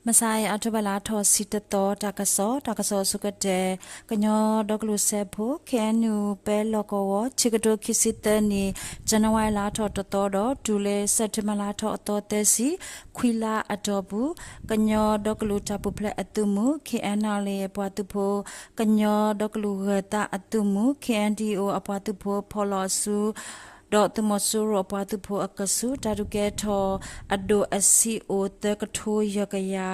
မဆါအံၤ အီးထိဘၢၣ်လါထီၣ်တဆံတသီ တၢ်ကစီၣ်, တၢ်ကစီၣ်အဆိကတၢၢ်, ကညီဒီကလုာ်စၢဖှိၣ် ခ့ၣ်အဲၣ်ယူၣ် ပဲလီၢ်ကဝီၤ ခံကထိခံဆံသၢနံၣ် ဇန်နဝါရီလါထီၣ်တသီဒီး တုၤလၢစဲးပထ့ဘၢၣ်လါထီၣ်အသီသၢဆံ ခွံလါအတီၢ်ပူၤ ကညီဒီကလုာ်တၢ်ပူၤဖျဲးအသုးမုၢ် ခ့ၣ်အဲၣ်ယူၣ် အပှၤသုးဖိ, ကညီဒီကလုာ်ဂၢၤသးအသုးမုၢ် ခ့ၣ်အဲၣ်ယူၣ် အပှၤသုးဖိ ဖီၣ်လီၤအစု ဒီးသုးမီၤစိရိၤအပှၤသုးဖိအကဆူး တၢ်ဒုးကဲထီၣ်အဒိၣ်အဆံးအိၣ် သၢကထိယဲၢ်ကယၤ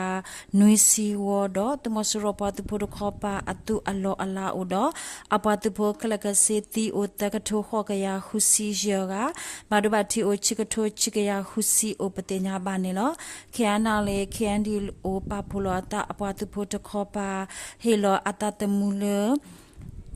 နွံဆံဝီဒီး သုးမီၤစိရိၤပှၤသုးဖိတခီပၤအသုးအလီၢ်အလၤအိၣ်ဒီး အပှၤသုးဖိခဲလၢာ်ခဲဆ့သံအိၣ် သၢကထိဃိးကယၤဃုဆံယဲၢ်ဂၤ, ဘၣ်ဒိဘၣ်ထံးအိၣ် ခံကထိခံကယၤဃုဆံအိၣ် ပသ့ၣ်ညါဘၣ်န့ၣ်လီၤ. ခ့ၣ်အဲၣ်ယူၣ် ခ့ၣ်အဲၣ်ယူၣ် ပာ်ဖှိၣ်လီၤအသး အပှၤသုးဖိတခီပၤ ဟ့ၣ်လီၤအသးသမူလၢ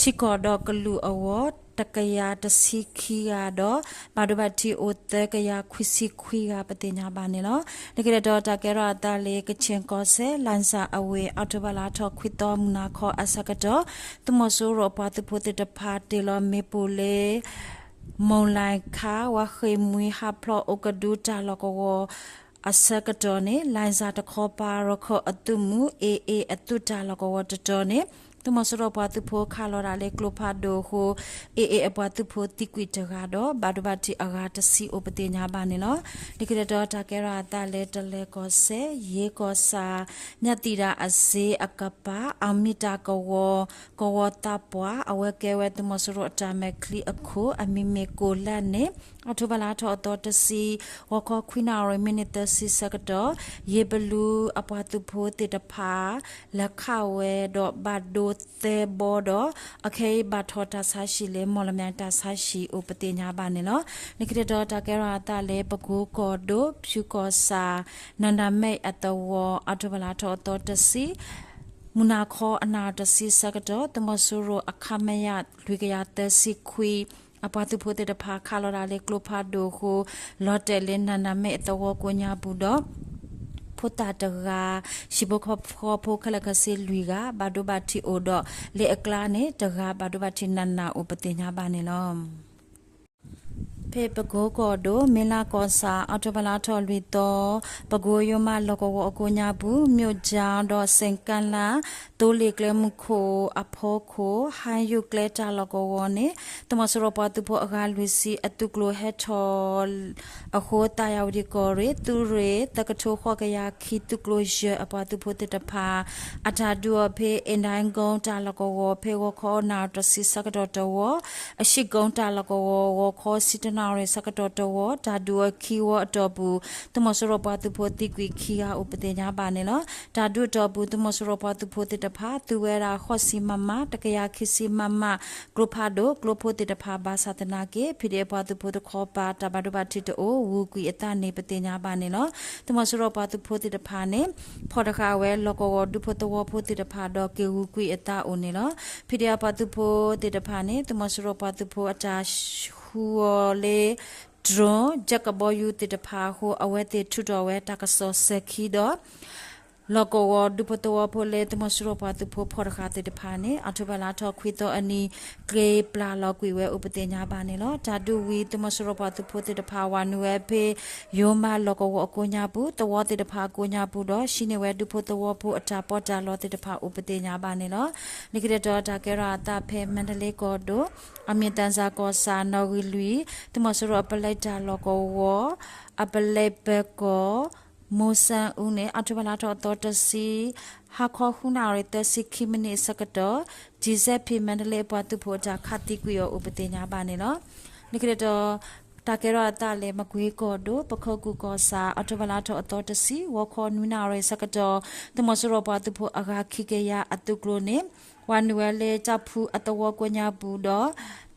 ထံကီၢ်ဒီးကလုာ်အဂီၢ် တကယၤတဆံခံဂၤဒီး ဘၣ်ဒိဘၣ်ထံးအိၣ် သၢကယၤခွံဆံခွံဂၤ ပသ့ၣ်ညါဘၣ်န့ၣ်လီၤ. လၢခံတတီၤ တၢ်ကဲထီၣ်အသးလၢ ကခ့ၣ်ကီၢ်စဲၣ် လၣ်စၣ်အဝ့ၢ် အီးထိဘၢၣ်လါထီၣ်ခွံသီ မုၢ်နၤခီအဆၢကတီၢ် သုးမီၤစိရိၤအပှၤသုးဖိသ့ၣ်တဖၣ် တ့ၢ်လီၤမ့ၣ်ပိၢ်လၢ မိၢ်လၣ်ခါ ဝါဃ့ၢ်မှံဟးဖျိးအိၣ်ကဒုတၢ်လီၢ်ကဝီၤ အဆၢကတီၢ်န့ၣ် လၣ်စၣ်တခီပၤ ရခၢၣ်အသုးမုၢ် AA အသုးတၢ်လီၢ်ကဝီၤတတီၤန့ၣ် သုးမီၤစိရိၤပှၤသုးဖိခးလီၤဒၣ်လၢကျိဖးဒိၣ်အဃိ AA အပှၤသုးဖိသံကွံာ်တဂၤဒီး ဘၣ်ဒိဘၣ်ထံးအဂၤတဆံအိၣ် ပသ့ၣ်ညါဘၣ်န့ၣ်လီၤ. လၢခံတတီၤ တၢ်ကဲထီၣ်အသးလၢ တလဲၤကီၢ်စဲၣ် ယ့ကီၢ်ဆၣ် မၠၣ်သံတၣ်အစ့အကပၤ အမံၤတၢ်ကဝီၤ ကဝီၤသးပှၢ် အဝဲကဲဝဲသုးမီၤစိရိၤအတၢ်မဲာ်ချံအခိၣ် အမံၤမ့ၢ်ကိၣ်လၣ်န့ၣ် အီးထိဘၢၣ်လါထီၣ်အသီတဆံ ဂီၤခီခွံနၣ်ရံၣ် မံးနံးသၢဆံဆၢကတီၢ် ယ့ဘလူအပှၤသုးဖိသ့ၣ်တဖၣ် လဲၤခးဝဲဒီးဘၣ်ဒိသၢဘီဒီး အခဲအံၤဘၣ်ထီၣ်တၢ်ဆါဟံၣ်လၢ မီၣ်လမၠဲၣ်တၢ်ဆါဟံၣ်အိၣ် ပသ့ၣ်ညါဘၣ်န့ၣ်လီၤ. လၢခံတတီၤ တၢ်ကဲထီၣ်အသးလၢ ပကိကီၢ်ဒိၣ် ဖၠူကီၢ်ဆၣ် နၣ်နၣ်မဲအသဝီ အီးထိဘၢၣ်လါထီၣ်အသီတဆံ မုၢ်နၤခီအနၣ်တဆံဆၢကတီၢ် သုးမီၤစိရိၤအ ခမရ လွံၢ်ကယၤသၢဆံခွံ အပှၤသုးဖိသ့ၣ်တဖၣ် ခးလီၤဒၣ်လၢကျိဖးဒိၣ်အဃိ လီၤတဲာ်လၢနၣ်နၣ်မဲအသဝီကိးညါပူၤဒီး ဖိသၣ်တဂၤ ဟံၣ်ဖိဃီဖိခဲလၢာ်ခဲဆ့လွံၢ်ဂၤ ဘၣ်ဒိဘၣ်ထံးအိၣ်ဒီး လၢအကျါန့ၣ် တဂၤဘၣ်ဒိဘၣ်ထံးနးနးအိၣ် ပသ့ၣ်ညါဘၣ်န့ၣ်လီၤ. ဖဲပကိကီၢ်ဒိၣ် မ့လါကီၢ်ဆၣ် အီးထိဘၢၣ်လါထီၣ်လွံၢ်သီ ပကိယိၤမးလီၢ်ကဝီၤအကိးညါပူၤ မျိၣ်ကၠါဒီး စ့ၣ်ကၣ်လၣ် သိလ့ၣ်ကျဲမုၢ်ခိၣ်အဖီခိၣ် ဟါယူၣ်ကျဲတၢ်လီၢ်ကဝီၤန့ၣ် သုးမီၤစိရိၤပှၤသုးဖိအဂၤလွံၢ်ဆံအသုးကျိၤဟဲထီၣ်အဃိ သးယၤဝတံၣ်ကီၢ်ရ့ၣ် သုးရ့ၣ် သၢကထိဃိးကယၤခံ သုးကျိၤယဲၢ်အပှၤသုးဖိသ့ၣ်တဖၣ် အတၢ်ဒုးအီၤဖဲ အ့ၣ်ဒၣ်ကိတၢ်လီၢ်ကဝီၤ ဖဲဂီၤခီနၣ်ရံၣ်တဆံဆၢကတီၢ်တဝီ အၡံၣ်ကိတၢ်လီၢ်ကဝီၤ ဂီၤခီဆံတၢနၣ်ရံၣ်ဆၢကတီၢ်တဝီ တၢ်ဒုးအီၤခံဝီအတီၢ်ပူၤ သုးမီၤစိရိၤပှၤသုးဖိသံကွံာ်ခံဂၤအိၣ် ပသ့ၣ်ညါဘၣ်န့ၣ်လီၤ. တၢ်ဒုးအတီၢ်ပူၤ သုးမီၤစိရိၤပှၤသုးဖိသ့ၣ်တဖၣ် သူဝဲဒၣ်ဃိးဆံ မမ, တကယၤခံဆံ မမ ကျိဖးဒိၣ် ကျိဖိသ့ၣ်တဖၣ် ဘၣ်ဆၣ်သနာ်က့ ဖံးဒ့ၣ်အပှၤသုးဖိတခီပၤ တၢ်ဘၣ်ဒိဘၣ်ထံးတအိၣ် ဂုၤကွံာ်အသးန့ၣ် ပသ့ၣ်ညါဘၣ်န့ၣ်လီၤ. သုးမီၤစိရိၤပှၤသုးဖိသ့ၣ်တဖၣ်န့ၣ် ဖီၣ်တဃာ်ဝဲလီၢ်ကဝီၤဒူဖိသဝီဖိသ့ၣ်တဖၣ်ဒီး က့ၤဂုၤကွံာ်အသးအိၣ်န့ၣ်လီၤ. ဖံးဒ့ၣ်အပှၤသုးဖိသ့ၣ်တဖၣ်န့ၣ် သုးမီၤစိရိၤပှၤသုးဖိအတၢ်ဟူးအီၤလၢ drone ကၠဲးကဘီယူၤသ့ၣ်တဖၣ်အဃိ အဝဲသ့ၣ်ထုးထီၣ်ဝဲတၢ်ကစီၣ်စဲၤခံဒီး လီၢ်ကဝီၤဒူဖိသဝီဖိလၢ သုးမီၤစိရိၤပှၤသုးဖိဖီၣ်တဃာ်သ့ၣ်တဖၣ်န့ၣ် အီးထိဘၢၣ်လါထီၣ်ခွံသီအနံၤ ကျ့ပျၢ်လီၤကွံာ်ဝဲအိၣ် ပသ့ၣ်ညါဘၣ်န့ၣ်လီၤ. တၢ်ဒုးဝံၤ သုးမီၤစိရိၤပှၤသုးဖိသ့ၣ်တဖၣ် ဝၤနုာ်ဝဲဖဲ ယိၤမးလီၢ်ကဝီၤအကိးညါပူၤ သဝီသ့ၣ်တဖၣ်အကိးညါပူၤဒီး ဟံးန့ၢ်ဝဲဒူဖိသဝီဖိအတၢ်ပီးတၢ်လီသ့ၣ်တဖၣ်အိၣ် ပသ့ၣ်ညါဘၣ်န့ၣ်လီၤ. လၢခံတတီၤ တၢ်ကဲထီၣ်အသးဖဲမါဒလ့ကီၢ်ဒိၣ် အမံၤသၣ်စၢ်ကီၢ်ဆၣ် နီၣ်ဂံၢ်လွံၢ် သုးမီၤစိရိၤအပလဲတၢ်လီၢ်ကဝီၤ အပလဲပၢၤကီၢ် မိၢ်စၣ်အူန့ၣ် အီးထိဘၢၣ်လါထီၣ်အသီတဆံ ဟါခီဃုနၣ်ရံၣ်သၢဆံခံမံးနံးအဆၢကတီၢ် တံၢ်စဲးဖံး မါဒလ့အပှၤသုးဖိအတၢ်ခးသံကွံာ်အီၤအိၣ် ပသ့ၣ်ညါဘၣ်န့ၣ်လီၤ. လၢခံတတီၤ တၢ်ကဲထီၣ်အသးလၢ မကွ့ကီၢ်ဒိၣ် ပခိၣ်ကူၣ်ကီၢ်ဆၣ် အီးထိဘၢၣ်လါထီၣ်အသီတဆံ ဂီၤခီနွံနၣ်ရံၣ်ဆၢကတီၢ် သုးမီၤစိရိၤပှၤသုးဖိအဂၤခံကယၤအသုးကျိၤန့ၣ် ဝၤနုာ်ဝဲလၢတၢ်ဖုအသဝီကိးညါပူၤဒီး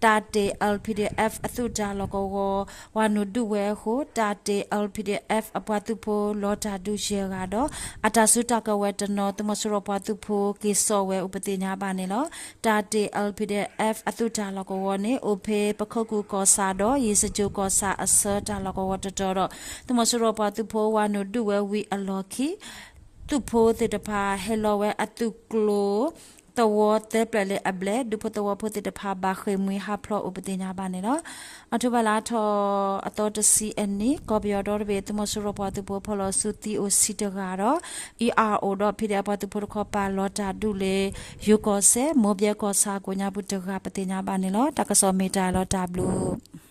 တၢ်တ့ၢ် L P D F အသုးတၢ်လီၢ်ကဝီၤ ဝၤနုာ်ဒုးဝဲအဃိ တၢ်တ့ၢ် L P D F အပှၤသုးဖိလီၤတၢ်ဒုးယဲၢ်ဂၤဒီး အတၢ်စုတၢ်ကဝဲၤတနီၤ သုးမီၤစိရိၤပှၤသုးဖိက့ၤစိာ်ဝဲအိၣ် ပသ့ၣ်ညါဘၣ်န့ၣ်လီၤ. တၢ်တ့ၢ် L P D F အသုးတၢ်လီၢ်ကဝီၤန့ၣ် အိၣ်ဖဲပခိၣ်ကူၣ်ကီၢ်ဆၣ်ဒီး ယ့ၣ်စကၠိၣ်ကီၢ်ဆၣ်အဆၢတၢ်လီၢ်ကဝီၤတတီၤဒီး သုးမီၤစိရိၤပှၤသုးဖိဝၤနုာ်ဒုးဝဲဝံၤအလီၢ်ခံ သုးဖိသ့ၣ်တဖၣ်ဟဲလီၤဝဲအသုးကျိၤ သဝီသၢဖျၢၣ်လၢအဘျဲၣ် ဒူဖိသဝီဖိသ့ၣ်တဖၣ်ဘၣ်ဃ့ၢ်မှံဟးဖျိးအိၣ်ပသ့ၣ်ညါဘၣ်န့ၣ်လီၤ. အီးထိဘၢၣ်လါထီၣ်အသီတဆံအနံၤ ကီၢ်ပယီၤဒီတဘ့ၣ် သုးမီၤစိရိၤပှၤသုးဖိဖီၣ်လီၤစုသံအိၣ်ဆံတဂၤဒီး အံၤအအိၣ်ဒီး ဖံးဒဲး အပှၤသုးဖိတခီပၤလီၤတၢ်ဒုးလၢ ယိၤကီၢ်စဲၣ် မိၢ်ဘဲကီၢ်ဆၣ်အကိးညါပူၤတဂၤပသ့ၣ်ညါဘၣ်န့ၣ်လီၤ. တၢ်ကစီၣ်မ့ၢ်တၢ်လီၤတၢ်ဘျုး